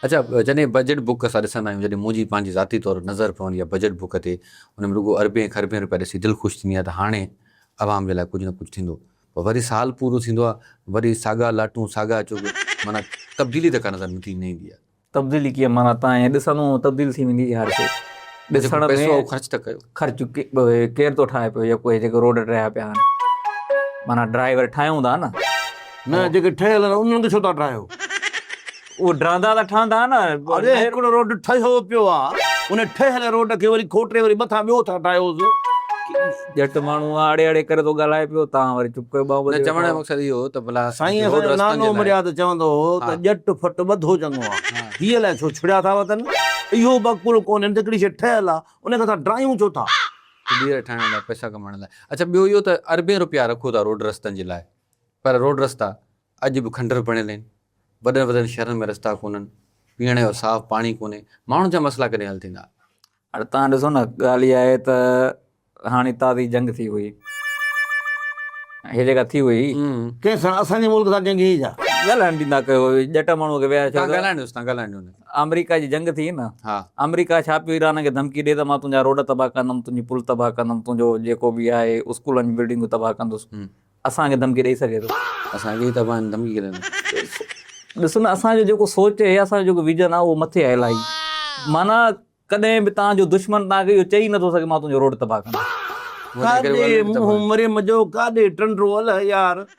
اڇا جڏهن budget book اسان ڏسندا آهيون جڏهن منهنجي پنهنجي ذاتي طور نظر پوندي آهي بجيٽ بڪ تي ان ۾ رڳو اربين کربين روپيا ڏسي دل خوش ٿيندي آهي ته هاڻي عوام جي لاء ڪجهه نه ڪجهه ٿيندو پر وري سال پورو ٿيندو آهي وري ساڳا لاٽون ساڳا چوڳ معنيٰ تبديلي ته ڪا نظر نٿي نه ايندي آهي. تبديلي ڪيئن معنيٰ تان ائين ڏسندو تبديل ٿي ويندي هر شيء ڏسڻ ۾ پئسو خرچ ته ڪيو. خرچ ڪير ٿو ٺاهي پيو يڪو هي جيڪو روڊ ٺهيا پيا آهن معنيٰ ڊرائيور ٺاهيون ٿا نه. نه جيڪي ٺهيل آهن انهن کي ڇو ٿا ڊاهيو. اهو ڊهندا ته ٺهندا نه. اڙي هڪڙو روڊ ٺهيو پيو آ ان ٺهيل روڊ کي وري کوٽي وري مٿان ٻيو ٿا ٺاهيوس. ڄٽ ماڻهو آ اڙي اڙي ڪري ٿو ڳالهائي پيو توهان وري چپ ڪيو ٻانهون نه ٻڌي چوڻ ويٺا جو آهيو. مقصد اهو هو ته ڀلا سائين روڊ اسان جو رستن نانو جي لاء مريا ته چوندو هو ته ها. ڄٽ ڦٽ ٻڌو چڱو آ ها. هي الائي ڇو ڇڙيا ٿا وتن اهو به عقل ڪونهين ته هڪڙي شيء ٺهيل آ ان کي اسان ڊاهيون ڇو ٿا. ٻيهر ٺاهڻ لاء پئسا ڪمائڻ لاء اڇا ٻيو اهو ته اربين روپيا رکو ٿا روڊ رستن جي لاء پر روڊ رستا اڄ به کنڊر بڻيل آهن وڏن وڏن شهرن ۾ رستا ڪونهن، پيئڻ جو صاف پاڻي ڪونهي، ماڻهن جا مسئلا ڪڏهن حل ٿيندا؟ هاڻي توهان ڏسو نه ڳالهه اها آهي ته هاڻي تازي جنگ ٿي هئي هي جيڪا ٿي هئي. ڪنهن سان اسان جي ملڪ سان جنگ هئي ڇا؟ ڳالهائڻ ڏيندا ڪيو ڄٽ ماڻهو کي ويهاري توهان ڳالهائڻ ڏيوس توهان ڳالهائڻ ڏيو نه. آمريڪا جي جنگ ٿي نه ها. آمريڪا ڇا پيو ايران کي ڌمڪي ڏي ته مان تنهنجا روڊ تباهه ڪندم تنهنجي پل تباهه ڪندم تنهنجو جيڪو به آهي اسڪولن جون بلڊنگون تباهه ڪندس. اسان کي ڌمڪي ڏئي سگهي ٿو. اسان کي ئي تباهه آهن ڌمڪي ڪڏهن نه. ڏسو نه اسان جو جيڪو سوچ آهي اسان جو جيڪو ويزن آهي اهو مٿي آهي الاهي معنيٰ ڪڏهن به توهان جو دشمن توهان کي اهو چئي نٿو سگهي مان تنهنجو روڊ تباهه ڪندس. ڪاڏي منهن مريم جو ڪاڏي ٽنڊو الهه يار.